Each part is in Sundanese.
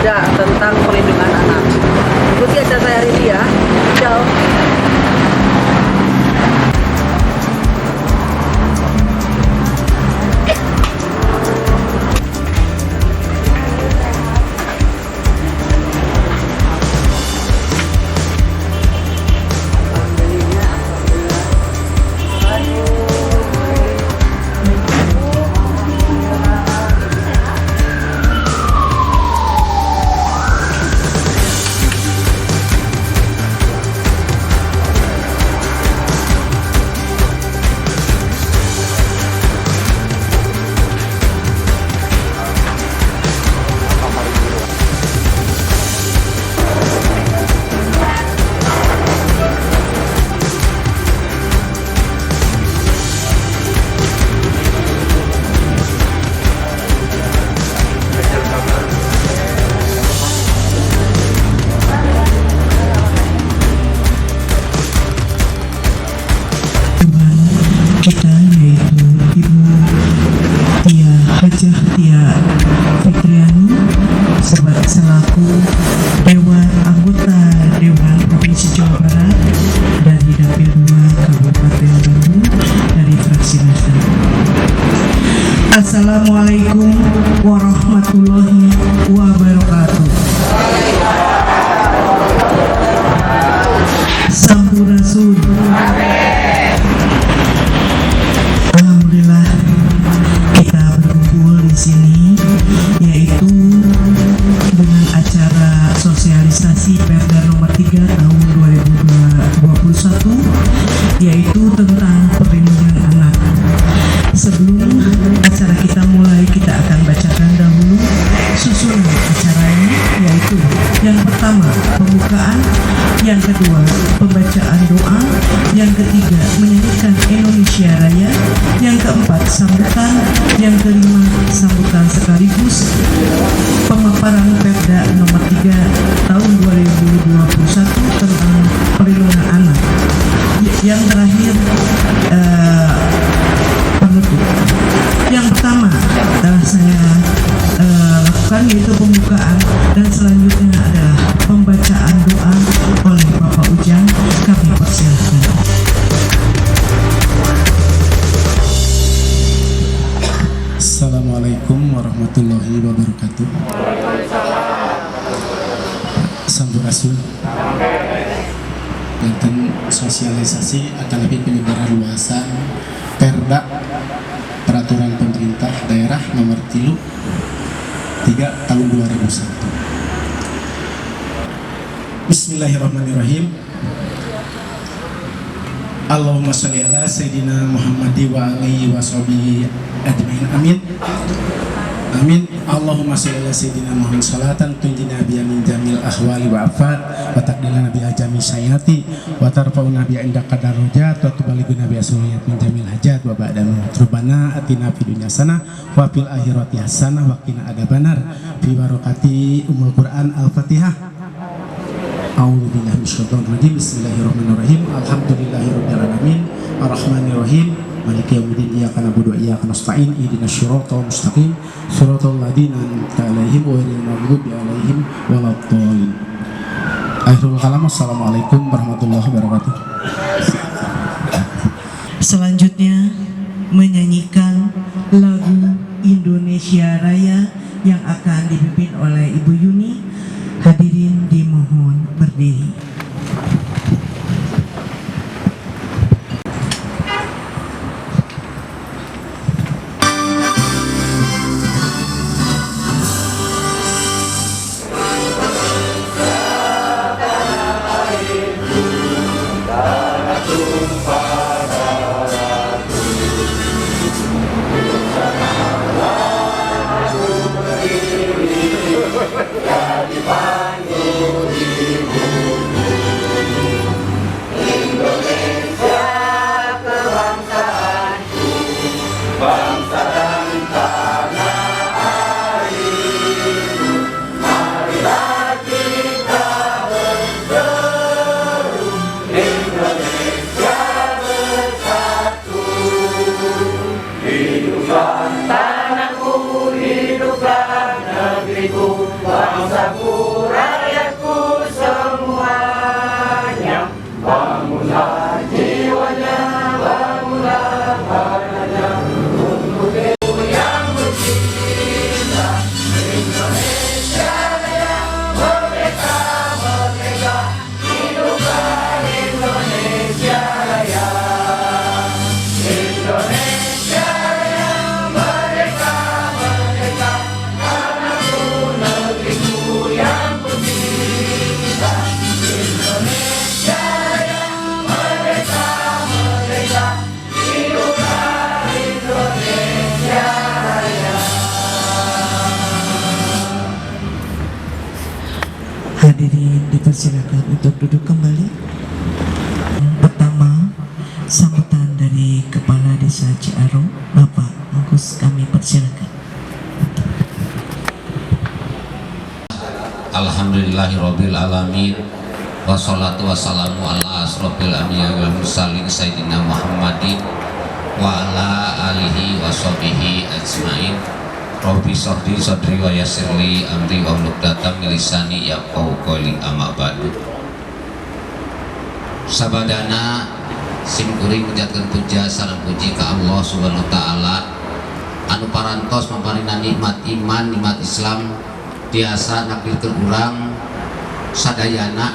Perda tentang perlindungan anak. Ikuti acara saya hari ini ya. Ciao. Kita yaitu Ibu Tia Hajah Tia Fitriani selaku Dewan Anggota Dewan Provinsi Jawa Barat dari Dapil 2 Kabupaten Bandung dari fraksi Nasdem. Assalamualaikum warahmatullahi wabarakatuh. Sampurasun. Alhamdulillah kita berkumpul di sini, yaitu dengan acara sosialisasi Perda nomor 3 tahun 2021, yaitu tentang perlindungan anak. Sebelum acara kita mulai, kita akan bacakan dahulu susunan acaranya, yaitu yang pertama pembukaan, yang kedua pembacaan doa, yang ketiga menyanyikan Indonesia Raya, yang keempat sambutan, yang kelima sambutan sekaligus pemaparan Perda nomor 3 tahun 2021 tentang perlindungan anak. Yang terakhir penutup. Yang pertama telah saya lakukan, yaitu pembukaan, dan selanjutnya adalah pembacaan doa oleh Bapak Ujang. Kami persilahkan. Assalamualaikum warahmatullahi wabarakatuh. Sampurasun. Tentang sosialisasi atau lebih penyebaran luasan Perda, Peraturan Pemerintah Daerah Nomor 3 tahun 2001. Bismillahirrahmanirrahim. Allahumma sholli ala Sayyidina Muhammadi wa alihi wa sahbihi ajmain. Amin. Amin. Allahumma sholli ala Sayyidina Muhammad salatan tunjina biha min jamil ahwali wa afat wa taqdilana biha jami sayati wa tarfa'una biha indaka darajat wa tubalighuna biha suriyat min jamil hajat wa ba'da maut. Rabbana atina fid dunya hasanah wa fil akhirati hasanah wa qina adzabannar. Fi barakati umul Quran. Al-Fatihah. A'udzu billahi minasyaitonir rajim. Bismillahirrahmanirrahim. Alhamdulillahirabbil alamin. Arrahmanirrahim. Maliki yaumiddin. Iyyaka na'budu wa iyyaka nasta'in. Ihdinas siratal mustaqim. Siratal ladzina an'amta 'alaihim ghairil maghdubi 'alaihim waladdallin. Akhirul kalam. Assalamualaikum warahmatullahi wabarakatuh. Selanjutnya menyanyikan lagu Indonesia Raya yang akan dipimpin oleh Ibu Yuni. Hadirin dimohon berdiri. Jadi pandu ibu. Negeriku, bangsaku, rakyatku semuanya. Bangunlah jiwanya, bangunlah badannya untuk ibu yang bercinta. Indonesia Raya, merdeka, merdeka, hiduplah Indonesia Raya. Indonesia Raya, merdeka, merdeka, tanahku, negeriku yang kucinta. Indonesia Raya, merdeka, merdeka, hiduplah Indonesia Raya. Hadirin dipersilakan untuk duduk kembali. Yang pertama, sambutan dari Kepala Desa Ciarum, Bapak Agus, kami persilakan. Alhamdulillahirabbil alamin, wassalatu wassalamu ala asrofil anbiya wal mursalin sayyidina Muhammadin wa ala alihi wa sahbihi ajmain. Rabbi shrahli sadri wa yassirli amri wa uqdatam min lisani yafqahu qawli. Amma ba'du. Sabadana sim kuring menjatuhkan puja sareng puji ka Allah Subhanahu wa taala anu parantos maparina nikmat iman, nikmat Islam, tiasa nakdirkeun urang sadayana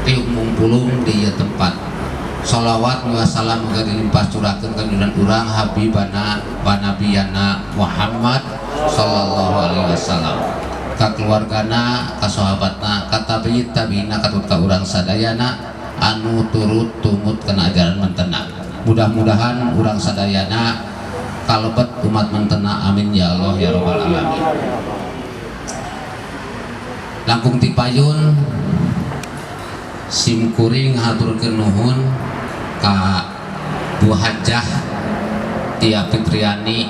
tiuk mungpulung di ieu tempat. Sholawat wa salam muga dilimpah curahkeun ka junjungan urang Habibana wa Nabiyana Muhammad sallallahu alaihi wasallam, ka keluargana, ka sahabatna, ka tabi'in tabi'ina, katut ka urang sadayana anu turut tumut kana ajaran mentena. Mudah-mudahan urang sadayana kalebet umat mentena. Amin ya Allah ya rabbal alamin. Langkung tipayun sim kuring haturkeun nuhun ka Bu Hajah Tia Fitriani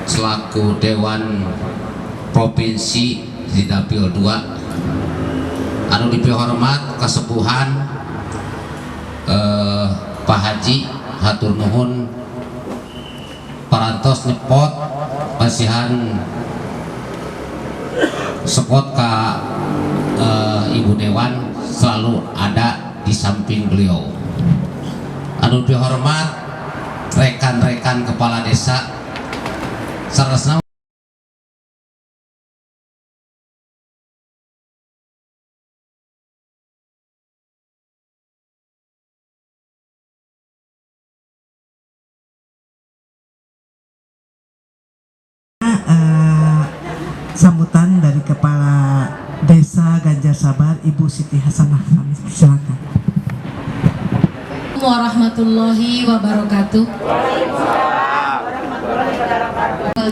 selaku Dewan Provinsi di Dapil 2, anu dipihormat kasepuhan Pak Haji, hatur nuhun parantos nyepot pasihan spot ka Ibu Dewan, selalu ada di samping beliau. Anu dihormat rekan-rekan kepala desa sarasna. Sambutan dari Kepala Desa Ganjar Sabar, Ibu Siti Hasanah, kami silakan. Warahmatullahi wabarakatuh.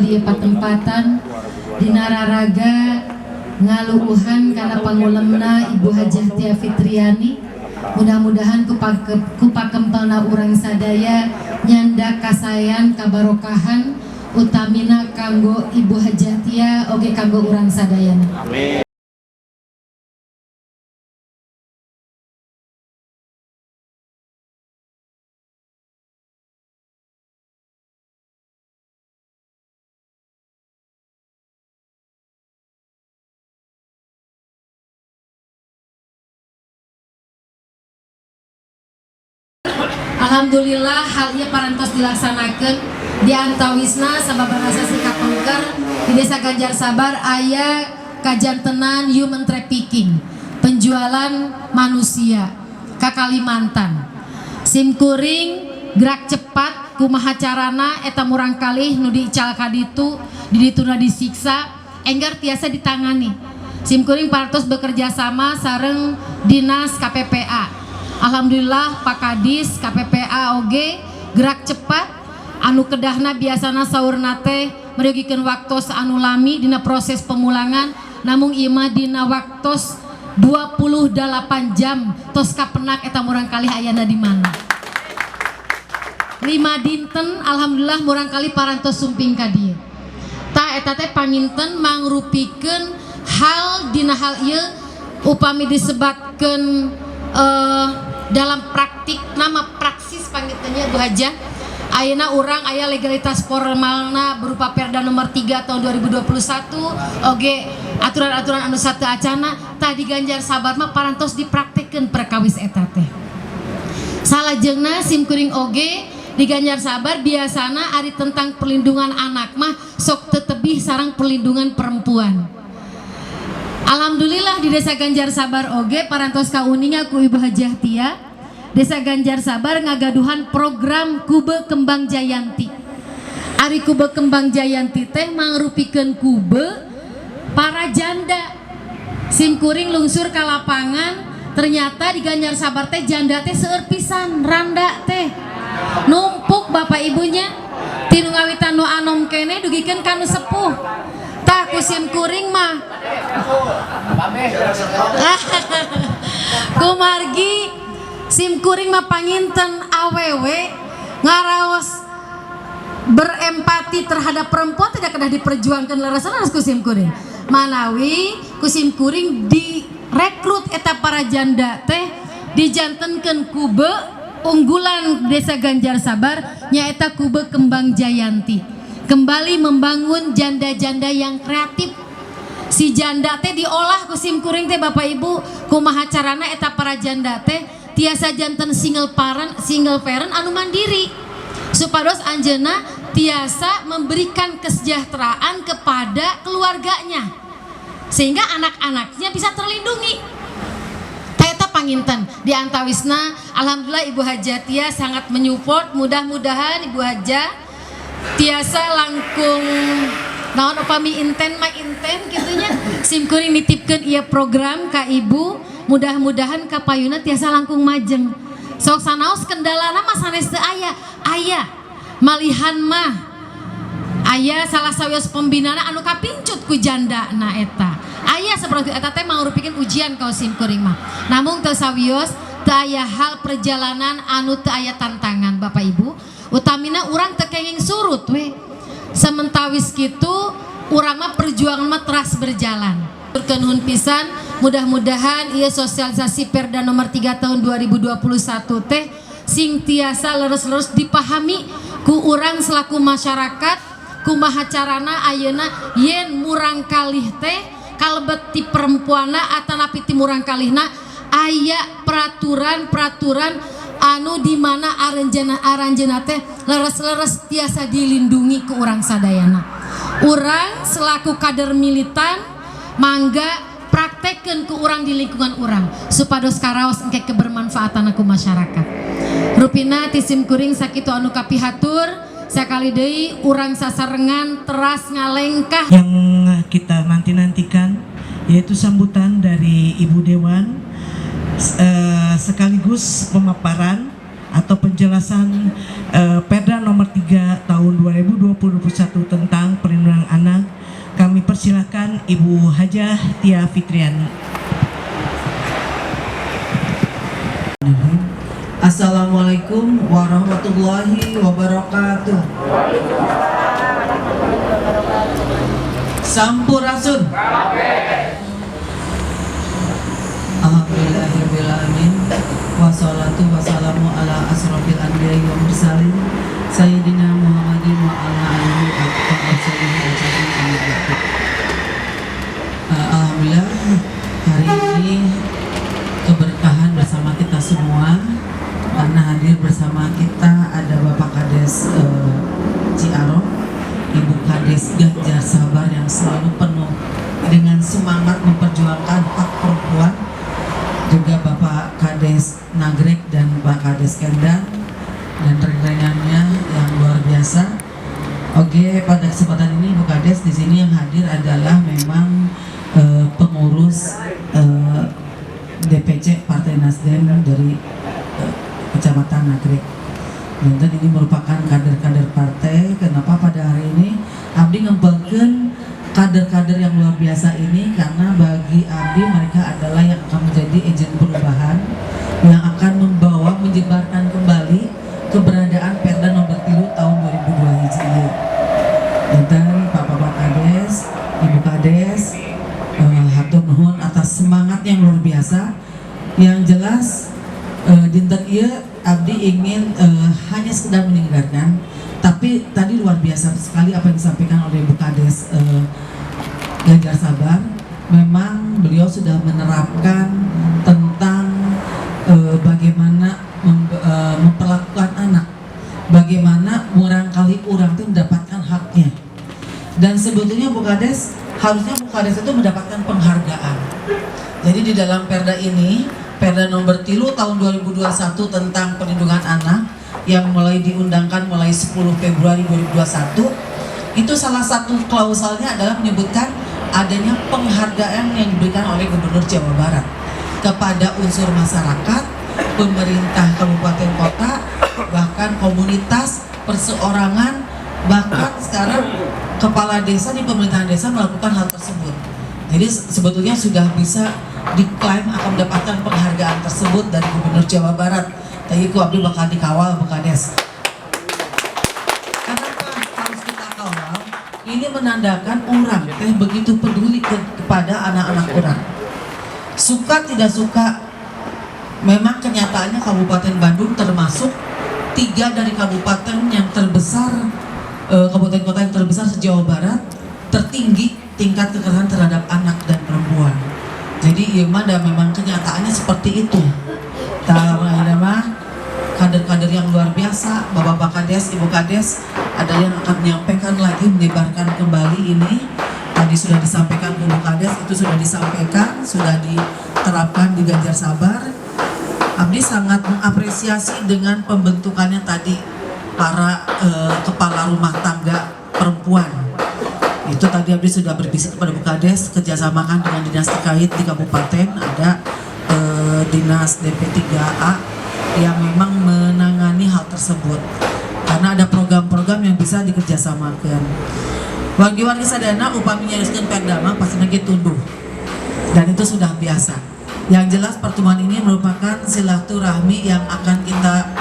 Di patempatan dina raraga ngaluuhan kana pangulemna Ibu Hajah Tia Fitriani, mudah-mudahan ku pakempelna urang sadaya nyanda kasayan kabarokahan, utamina kanggo Ibu Hajah Tia oge kanggo urang sadayana. Amin. Alhamdulillah hal ieu parantos dilaksanakan. Di antawisna sababaraha sasih kapengker di Desa Ganjar Sabar aya kajantenan human trafficking, penjualan manusia ke Kalimantan. Simkuring gerak cepat kumaha carana eta murangkalih nu diical ka ditu, di dituna disiksa, enggar tiasa ditangani. Simkuring parantos bekerja sama sareng Dinas KPPA. Alhamdulillah Pak Kadis KPPA oge gerak cepat, anu kedahna biasana saurna teh meryogikeun waktos anu lami dina proses pemulangan, namun ieu mah dina waktos 28 jam tos kapenak eta murangkalih ayana di mana. 5 dinten alhamdulillah murangkalih parantos sumping ka dieu. Ta eta teh panginten mangrupikeun hal dina hal ieu upami disebatkeun dalam praktik nama praksis pangintennya Bu Hajah. Ayeuna urang aya legalitas formalna berupa Perda nomor 3 tahun 2021, oge aturan-aturan anu sateuacana. Tadi Ganjar Sabar mah parantos dipraktekkeun perkawis eta teh. Salajengna simkuring oge di Ganjar Sabar biasana ari tentang perlindungan anak mah sok tetebih sareng perlindungan perempuan. Alhamdulillah di Desa Ganjar Sabar oge parantos kauninga ku Ibu Hajah Tia, Desa Ganjar Sabar ngagaduhan program Kube Kembang Jayanti. Ari Kube Kembang Jayanti teh mangrupikeun kube para janda. Simkuring lungsur ka lapangan, ternyata di Ganjar Sabar teh janda teh seueur pisan, randa teh numpuk, bapak ibunya, ti nu ngawitan nu anom keneh dugikeun ka nu sepuh. Tah, ku simkuring mah kumargi simkuring mah panginten awewe ngaraos berempati terhadap perempuan, tidak kedah diperjuangkan leres-leres ku simkuring. Manawi ku simkuring direkrut eta para janda teh dijantenkeun kube unggulan Desa Ganjar Sabar, nyaeta Kube Kembang Jayanti, kembali membangun janda-janda yang kreatif. Si janda teh diolah ku simkuring teh, Bapak Ibu, kumaha carana eta para janda teh tiasa janten single parent anu mandiri, supados anjeunna tiasa memberikan kesejahteraan kepada keluarganya sehingga anak-anaknya bisa terlindungi. Eta panginten di antawisna. Alhamdulillah Ibu Hajah Tia sangat menyupport. Mudah-mudahan Ibu Hajah tiasa langkung naon, upami inten mah inten gitunya, simkuring nitipkeun ieu program ka ibu, mudah-mudahan kapayuna tiasa langkung majeng. Sok sanaos kendalana mah sanes teu aya, aya malihan mah aya salah sawios pembinana anu kapincut ku janda na eta aya seperti eta teh mangrupikeun ujian ka simkuring mah. Namun teu sawios teu aya hal perjalanan anu teu aya tantangan, Bapak Ibu. Utamina urang teu kenging surut we. Sementawis kitu urang mah perjuangan mah teras berjalan. Nuhun pisan, mudah-mudahan ieu sosialisasi Perda nomor 3 tahun 2021 teh sing tiasa leres-leres dipahami ku urang selaku masyarakat, kumaha carana ayeuna yen murang kalih teh kalebet ti perempuanna atanapi ti murang kalihna aya peraturan-peraturan anu dimana aranjeuna aranjeuna teh leres-leres tiasa dilindungi ke urang sadayana. Urang selaku kader militan mangga praktekkeun ke urang di lingkungan urang supados karaos engke kebermanfaatan ku masyarakat. Rupina ti simkuring sakitu anu kapihatur. Sakali deui urang sasarengan teras ngalengkah. Yang kita nanti-nantikan yaitu sambutan dari Ibu Dewan sekaligus pemaparan atau penjelasan Perda nomor 3 tahun 2021 tentang perlindungan anak. Kami persilakan Ibu Hajah Tia Fitriani. Assalamualaikum warahmatullahi wabarakatuh. Sampurasun. Alhamdulillahirabbil alamin. Wassalatu wassalamu ala asrofil anbiya'i wa mursalin sayyidina Muhammadin wa ala alihi wa sahbihi ajma'in. Amma ba'du. Alhamdulillah hari ini keberkahan bersama kita semua karena hadir bersama kita ada Bapak Kades Ciarong, Ibu Kades Ganjar Sabar yang selalu penuh dengan semangat memperjuangkan hak perempuan, juga Bapak Kades Nagrek dan Pak Kades Kendang dan rekan-rekannya yang luar biasa. Oke, pada kesempatan ini Bu Kades, di sini yang hadir adalah memang pengurus DPC Partai Nasdem dari Kecamatan Nagrek. Dan ini merupakan kader-kader partai. Kenapa pada hari ini Abdi ngempelkeun kader-kader yang luar biasa ini? Karena bagi Abdi mereka adalah yang akan menjadi agen perubahan yang akan membawa menyebarkan kembali keberadaan Perda nomor 3 tahun 2002 Hijriah. Dan Pak Bapak Kades, Ibu Kades, hatur nuhun atas semangat yang luar biasa. Yang jelas dinten ieu Abdi ingin hanya sekedar menyegarkan, tapi tadi luar biasa sekali apa yang disampaikan oleh Bu Kades Ganjar Sabar. Memang beliau sudah menerapkan tentang bagaimana memperlakukan anak, bagaimana murangkali urang itu mendapatkan haknya. Dan sebetulnya Bu Kades, harusnya Bu Kades itu mendapatkan penghargaan. Jadi di dalam perda ini, Perda nomor 3 tahun 2021 tentang perlindungan anak yang mulai diundangkan mulai 10 Februari 2021, itu salah satu klausalnya adalah menyebutkan adanya penghargaan yang diberikan oleh Gubernur Jawa Barat kepada unsur masyarakat, pemerintah kabupaten kota, bahkan komunitas, perseorangan, bahkan sekarang kepala desa di pemerintahan desa melakukan hal tersebut. Jadi sebetulnya sudah bisa diklaim akan mendapatkan penghargaan tersebut dari Gubernur Jawa Barat. Tapi ku abdi bakal dikawal, Bu Kades. Kenapa harus kita kawal? Ini menandakan urang teh begitu peduli kepada anak-anak urang. Suka tidak suka, memang kenyataannya Kabupaten Bandung termasuk tiga dari kabupaten yang terbesar, kabupaten kota yang terbesar se-Jawa Barat, tertinggi tingkat kekerasan terhadap anak dan perempuan. Jadi ieu mah dan memang kenyataannya seperti itu. Tah, mah kader-kader yang luar biasa, Bapak-bapak Kades, Ibu Kades, ada yang akan menyampaikan lagi, menyebarkan kembali ini. Tadi sudah disampaikan ke Bu Kades, itu sudah disampaikan, sudah diterapkan di Ganjar Sabar. Abdi sangat mengapresiasi dengan pembentukannya tadi para kepala rumah tangga perempuan. Itu tadi Abdi sudah berbisik kepada Bu Kades, kerjasamakan dengan dinas terkait di kabupaten, ada dinas DP3A yang memang menangani hal tersebut. Karena ada program-program yang bisa dikerjasamakan. Wargi-wargi sadayana, upami nyarioskeun perda mah pasti lagi tunduh. Dan itu sudah biasa. Yang jelas pertemuan ini merupakan silaturahmi yang akan kita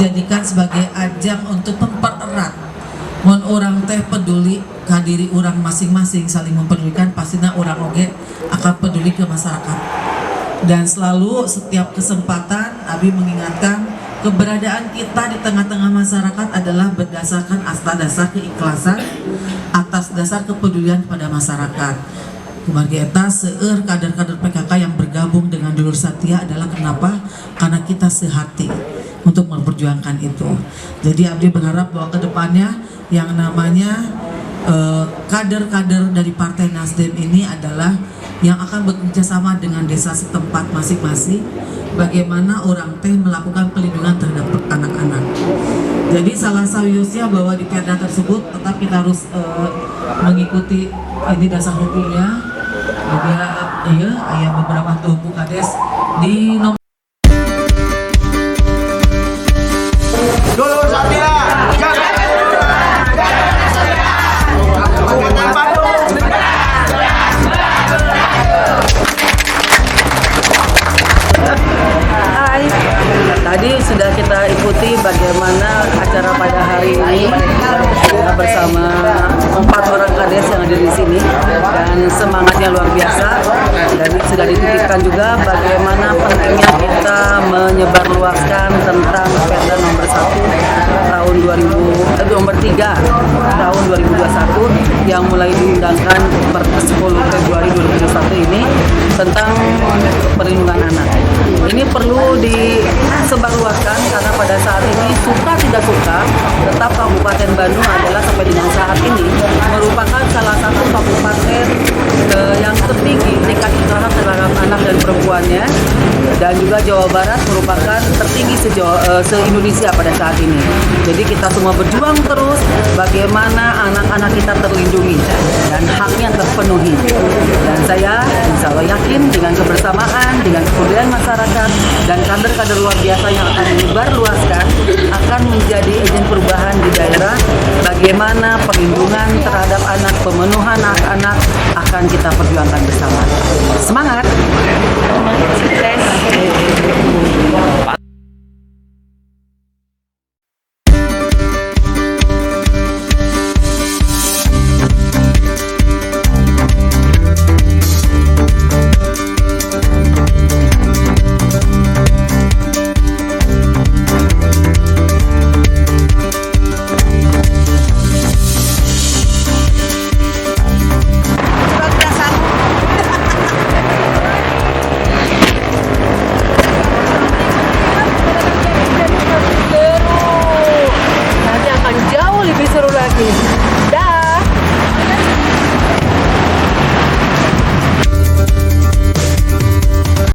jadikan sebagai ajang untuk mempererat. Mun urang teh peduli ka diri urang masing-masing, saling mempedulikan, pastinya urang oge akan peduli ke masyarakat. Dan selalu setiap kesempatan Abi mengingatkan keberadaan kita di tengah-tengah masyarakat adalah berdasarkan atas dasar keikhlasan, atas dasar kepedulian kepada masyarakat. Kumargi eta seueur kader-kader PKK yang bergabung dengan Dulur Satya adalah kenapa? Karena kita sehati untuk memperjuangkan itu. Jadi Abdi berharap bahwa kedepannya yang namanya kader-kader dari Partai Nasdem ini adalah yang akan bekerja sama dengan desa setempat masing-masing, bagaimana urang teh melakukan perlindungan terhadap anak-anak. Jadi salah satunya bahwa di perda tersebut tetap kita harus mengikuti ini dasar hukumnya. Juga iya, aya beberapa tuh Bu Kades di nomor Dulur Satya, jaga Kabupaten Bandung. Hai, tadi sudah kita ikuti bagaimana acara pada hari ini ya, bersama empat orang kades yang ada di sini dan semangatnya luar biasa. Dan sudah dititipkan juga bagaimana pentingnya kita menyebarluaskan tentang Perda nomor 1 tahun 2000 nomor 3 tahun 2021 yang mulai diundangkan per 10 Februari 2021 ini tentang perlindungan anak. Ini perlu disebarluaskan karena pada saat ini suka tidak suka tetap Kabupaten Bandung adalah sampai dengan saat ini merupakan salah satu kabupaten yang tertinggi tingkat kekerasan terhadap anak dan perempuannya, dan juga Jawa Barat merupakan tertinggi se-Indonesia pada saat ini. Jadi kita semua berjuang terus bagaimana anak-anak kita terlindungi dan haknya terpenuhi. Dan saya insya Allah yakin dengan kebersamaan, dengan kepedulian masyarakat dan kader-kader luar biasa yang akan menyebarluaskan akan menjadi agen perubahan di daerah, bagaimana perlindungan terhadap anak, pemenuhan hak anak akan kita perjuangkan bersama. Semangat! Sukses. Iya.